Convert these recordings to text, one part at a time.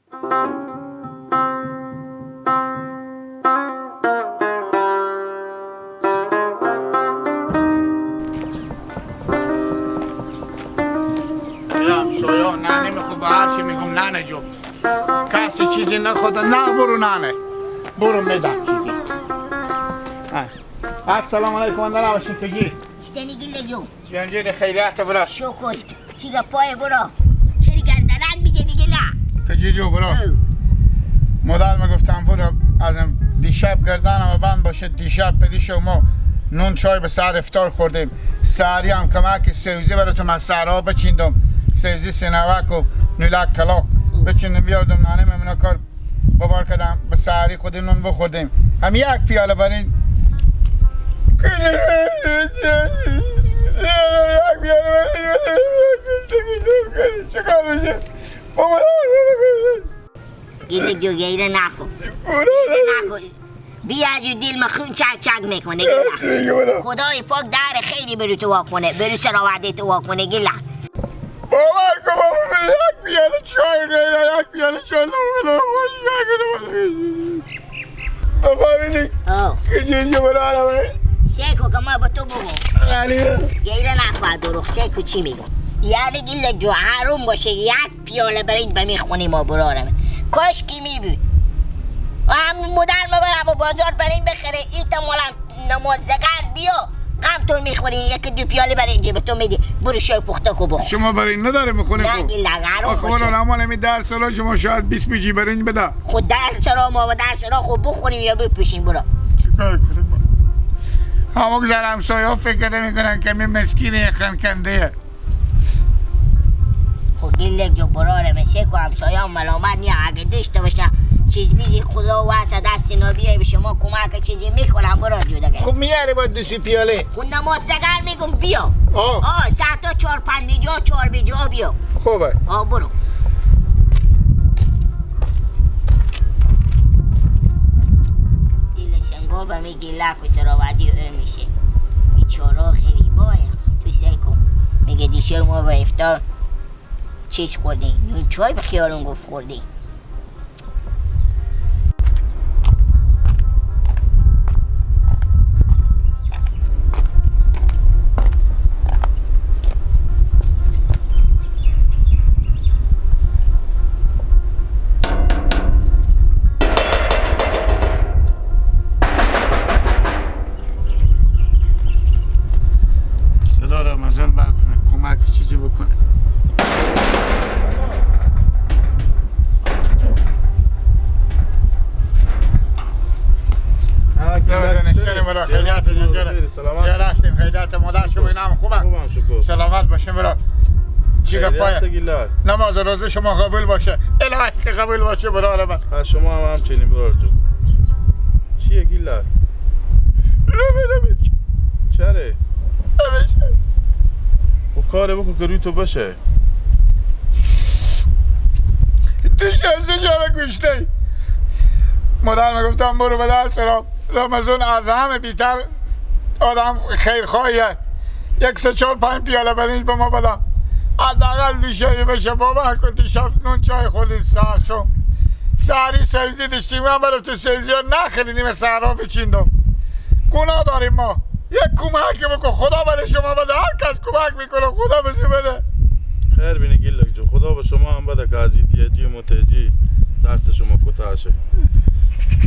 سویا ننه میخوام با هرچی میگم ننه جو کسی چیزی نخواد. نه برو ننه برو میدم چیزی. السلام علیکم. اندر نباشین کجی شتنی گله جو جنجیر خیریت برا شکر چی پای برا چری گردنک میگه گله کجی جو برا مادر میگفتم برو از دیشب گردنم بند باشه. دیشب پریش ما نون چای به سر افطار خوردیم. سحری هم کمک سوزی براتون از سرها بچیندم. سوزی سینوک و نولک کلاق بچیندم بیاردم ننه ممنا کار بابار کردم به سحری خودیم نون بخوردیم. هم یک پیاله برای گیله جو گیره نکن نکن بیا جو دل مخون چک چک میکنه گیله. خدای پاک در خیلی برو تو وا کنه، برو سراوده تو وا کنه گیله. باور کن بابا یک پیاله چای غیره یک پیاله چای بفهمیدی که چیزی برو عربه سیکو که ما با تو بگو گیره نکن دروغ. سیکو چی میگم یعنی گیله جو حروم باشه یک پیاله برنج به میخونی ما برارم کاش کی می بود و هم مادر ما بره با بازار برنج بخره ایتا مالا نمازدگر بیا غمتون میخوری یکی دو پیاله برنج به تو میدی برو شای پخته کو بخور. شما برنج نداره میخونه؟ نه گیله حروم باشه. آخه امان می در سالا شما شاید 20 بیجی برنج بده. خود در سرا ما و در سرا خود بخوریم یا بپوشیم برو. چیکار کنیم؟ همون گذر همسایه ها فکر نمیکنن که می مسکین خنکنده. خب گیله جو براره مثل که همسایه هم ملامت نیا. اگه داشته باشه چیز میگی خدا واسه دست نبیه به شما کمک چیزی میکنم برار جو دیگه. خب میاره باید دوسی پیاله. خب نماز سگر میگم بیا. آه ساعتا 4:50 4:50 بیا. خوبه. آه برو. دیل سنگا به میگی لک و سراودی او میشه بیچارا غریبایم تو سیکو میگه دیشه ما به افطار چیز خوردیم نون چای به خیالون گفت خوردیم. صدا رمضان برکنه کمک چیزی بکنه. سلامت باشین برا. چی گپای؟ نماز روزه شما قبول باشه. الهی که قبول باشه برا من. شما هم همچنین برار جون. چیه گیلر؟ چره؟ خب کاره بکن که روی تو باشه. تو شمسه شما گوشته. مادر میگفتم برو به درس رمضان از همه بیتر آدم خیرخواهیه. 1 3 4 5 پیاله برنج به ما بدم حداقل دیشبی بشه. بابا کن دیشب نون چای خوردیم سهر شم سحری سبزی داشتیم من برای تو سبزی ها نخیلی نیمه سهرها بچیندم. گناه داریم ما. یک کمک بکن خدا برای شما بده. هر کس کمک میکنه خدا بشه بده. خیر بینی گیلک جو خدا به شما هم بده که از ایتیجی متجی دست شما کوتاه شه.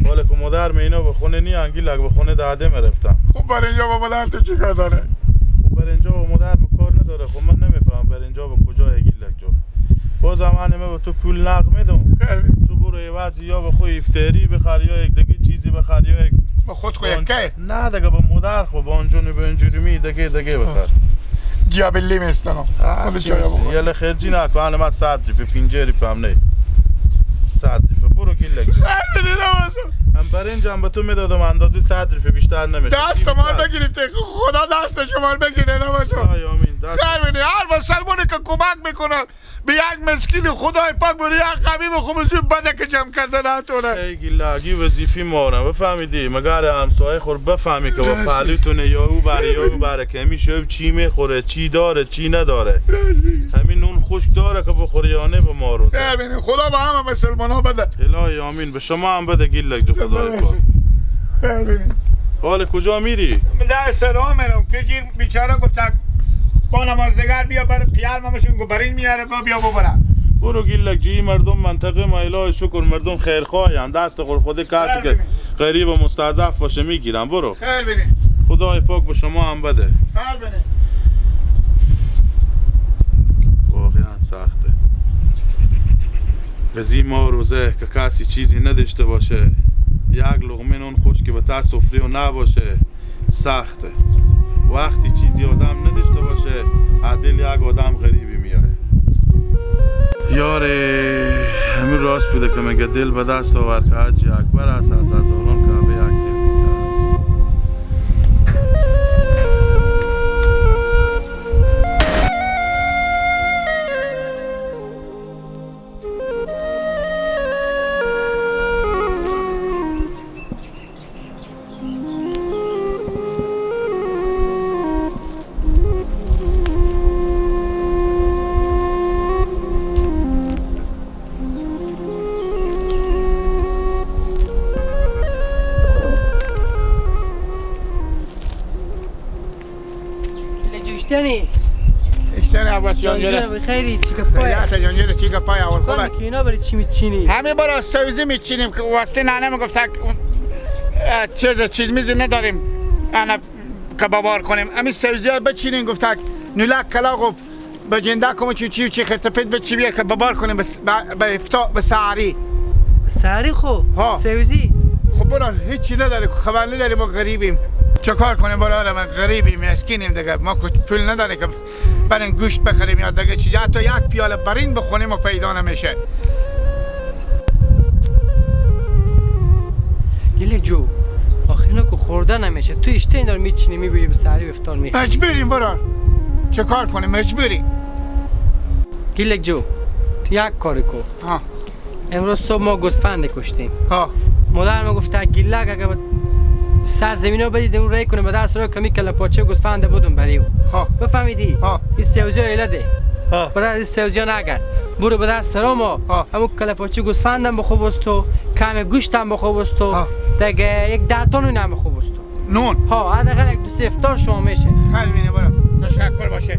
حالا که مادر می اینا به خونه نیان گیلک به خونه داده میرفتم. خب برای اینجا با مادر تو چیکار داره؟ خب برای اینجا با مادر کار نداره. خب من نمیفهم برای اینجا به کجای گیلک جو. باز هم من به تو پول نقد میدم. تو برو یه وضعی یا به خود افطاری بخر یا یک دیگه چیزی بخر یا یک با خود خو یک نه دیگه با مادر خو با اونجونی به اونجوری می دیگه بخر. جابلی میستنم. خود چای بخور. یالا خرجی نکن. من 100 روپیه 50 روپیه هم نه. 100 روپیه برو گیلک. هم برنج هم به تو میدادم اندازه 100 روپیه بیشتر نمیشه. دست ما بگیرید خدا دست شما رو بگیره نباشه. سر بینی هر مسلمانی که کمک میکنه به یک مسکین خدای پاک بری یک قبیب خوب زود بده که جمع کرده نتونه. ای گیلگی وظیفی ما بفهمیدی مگر همسایه خور بفهمی که با پهلوتونه یا او بره یا او بره که همیشه چی میخوره چی داره چی نداره. همین نون خشک داره که بخوری یا نه به ما رو. ببینیم خدا به همه مسلمان ها بده. الهی آمین، به شما هم بده گیلک جو خدای پاک. ببینیم حال کجا میری؟ در سلام میرم که جیر بیچاره گفت با نمازدگر بیا بر پیال مامشون گفت برین میاره با بیا ببرم. برو گیلک جی، مردم منطقه ما الهی شکر مردم خیرخواهی هم دست خور خود کسی که غریب و مستضعف باشه میگیرم. برو خیر بینیم، خدای پاک به شما هم بده. خیر بینیم. واقعا سخته بزی ما روزه که کسی چیزی نداشته باشه، یک لقمه نون خشک به ته سفره و نباشه سخته. وقتی چیزی آدم نداشته باشه عدل یک آدم غریبی میاره. یاره همین راست بوده که میگه دل به دست آور که حج اکبر است، از هزاران کعبه یک دل بیتر است. اشتنی عباس جان جان خیلی چی کپای جان چی کپای اول خوبه که اینا برای چی میچینی؟ همه برای سوزی میچینیم که واسطه ننه میگفت چیز میزی نداریم انا کبابار کنیم، همین سوزی ها بچینیم گفت نولک کلاغ به جنده کم چی چی چی خرت پت بچی بیا که بابار کنیم به افتا به سعری سعری خو سوزی خب برا هیچی نداره، خبر نداری ما غریبیم چه کار کنیم برادر، ما غریبیم مسکینیم دیگه، ما پول نداره که برین گوشت بخریم یا دیگه چیزی، حتی یک پیاله برین بخونیم و پیدا نمیشه. گله جو آخه اینا که خورده نمیشه، تو اشته اینا رو میچینی میبینی به سری و افطار میخوری. مجبوریم برادر، چه کار کنیم مجبوریم. گله جو تو یک کاری کن. امروز صبح ما گوسفند کشتیم. مادر ما گفت گیلک اگه سر زمینا بدید اون رای کنه به دست رو کمی کله پاچه گوسفند بودم بری او. بفهمیدی؟ این سوزی ایله ده. برای این سوزی نگرد. برو به در سرا ما. همون کله پاچه گوسفندم بخو بستو، کم گوشتم بخو بستو. دیگه یک 10 تا نون هم بخو بستو. نون؟ ها، حداقل یک دو سه افطار شما میشه. خیلی مینه برو. تشکر باشه.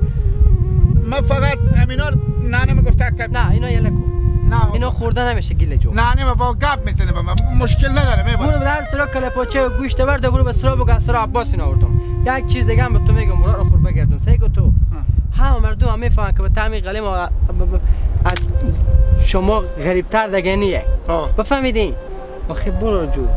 من فقط همینا ننه میگفت که نه اینا یله کو. نه اینا خورده نمیشه گیله جو. نه نه با گپ میزنه با من مشکل نداره میبره. برو به در سرا کله پاچه و گوشت برده برو به سرا بگو سرا عباس اینا آوردم. یک چیز دیگه هم به تو میگم برو رو خور بگردم. سعی کو تو همه مردم هم میفهمن که به طعم غلیم از شما غریبتر دیگه نیه. بفهمیدین؟ آخه برو جو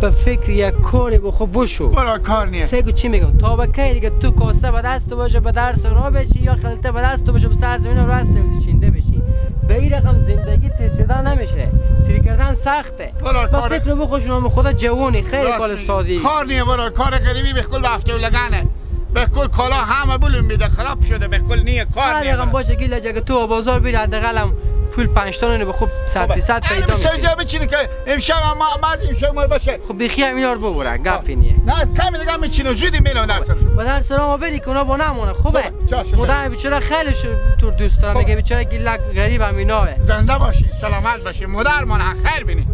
به فکر یک کاری بخو بشو. برو کار نیه. سعی کو چی میگم تا به کی دیگه تو کاسه به دست تو باشه به درس را بچی یا خلطه به دست تو باشه به سر زمین رو از چینده بشی. به این رقم زندگی تیر شدن نمیشه، تیر کردن سخته. با فکر بخوش نام خدا جوونی خیلی کار سادی. کار نیه برو، کار غریبی به کل به هفته لگنه. به کل کالا همه بولون میده خراب شده به کل نیه کار نیه. رقم باشه گیل اگه تو بازار بری حداقل پول 5 تا به خوب 100% پیدا میشه. سه جا بچینی که امشب ما از امشب مال باشه. خب بیخی هم اینا رو ببره گپی نیه. نه کمی دیگه میچینه زودی میرم در سر. با در سر ما بری که اونا با نمونه خوبه. مادر بیچاره خیلی تو دوست دارم میگه بیچاره گیلک غریب هم ایناه. زنده باشی سلامت باشی مادر من خیر بینی.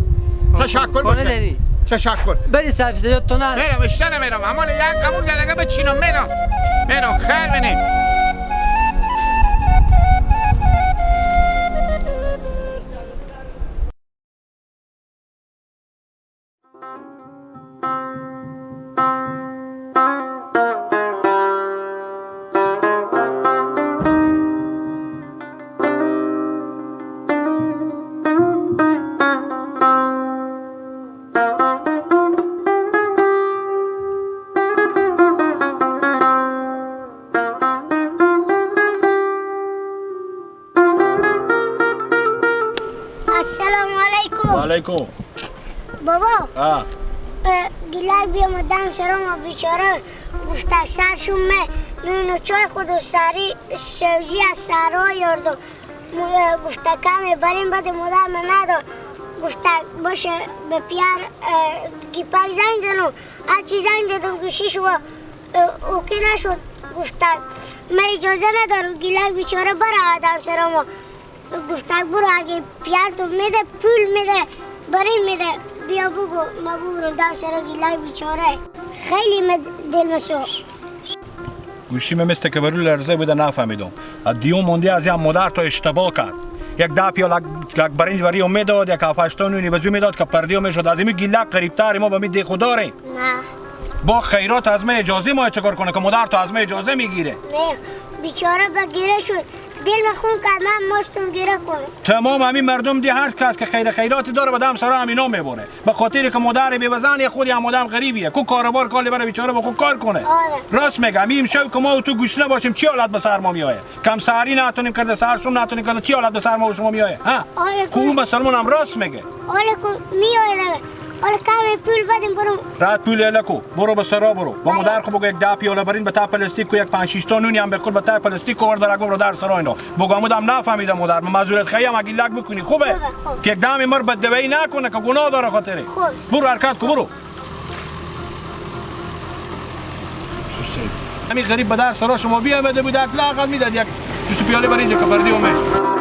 تشکر باشه. تشکر. بری سفیزه یاد تو نره. میرم اشتنه میرم همون یک همون دیگه بچینم میرم. میرم خیر بینی. علیکم بابا. گیلک بیا مدام سرم بیچاره گفته سرشون مه نون و چای خود و سری سوزی از سرها یاردم گفته کمی بریم بده مادر من ندار گفته باشه به پیار گیپک زنگ زدم هرچی زنگ زدم گوشیش و اوکی نشد گفته من اجازه ندارم گیلک بیچاره بره آدم سرامو. گفته برو اگه پیال تو میده پول میده برای میده بیا بگو ما برو دم سرا گیلک بیچاره خیلی دل مسو. گوشی مثل که برو لرزه بوده نفهمیدم. دیوم مونده از یه مادر تا اشتباه کرد. یک ده پیال یک برنج وری میداد، یک هفت نونی بزو میداد که پردیو میشد. از این گیلک قریبتر ما با می ده خدا نه. با خیرات از من اجازه ما چیکار کنه که مادر تو از من اجازه میگیره؟ نه بیچاره بگیره شد دل من خون کرد من ماستم گیره کنم. تمام همین مردم دی هر کس که خیر خیراتی داره به دم سرا همینا میبره. به خاطر که مادر بیوزن یه خودی هم آدم غریبیه کو کاروبار کالی برای بیچاره با خود کار کنه. آره. راست میگم این شب که ما و تو گوش نباشیم چی حالت به سر ما میایه؟ کم سحری نتونیم کرده سرشون نتونیم کرده چی حالت به سر ما و شما میایه؟ ها؟ آره. کو مسلمان هم راست میگه. آره کو میایه. آره کمی پول بدیم برو. رات پول لکو برو به سرا برو. با مادر خو بگو یک ده پیاله برین به تا پلاستیک و یک 5 6 تا نونی هم بخور به تا پلاستیک آورد برا برو در سرا اینا. بگو عمودم نفهمیدم مادر معذرت خواهی هم اگه لک بکنی خوبه. که یک دم مر بدوی نکنه که گناه داره خاطره. برو حرکت کو برو. همین غریب به در سرا شما بیامده بود لاقل میداد یک دو پیاله برین که پردی اومد.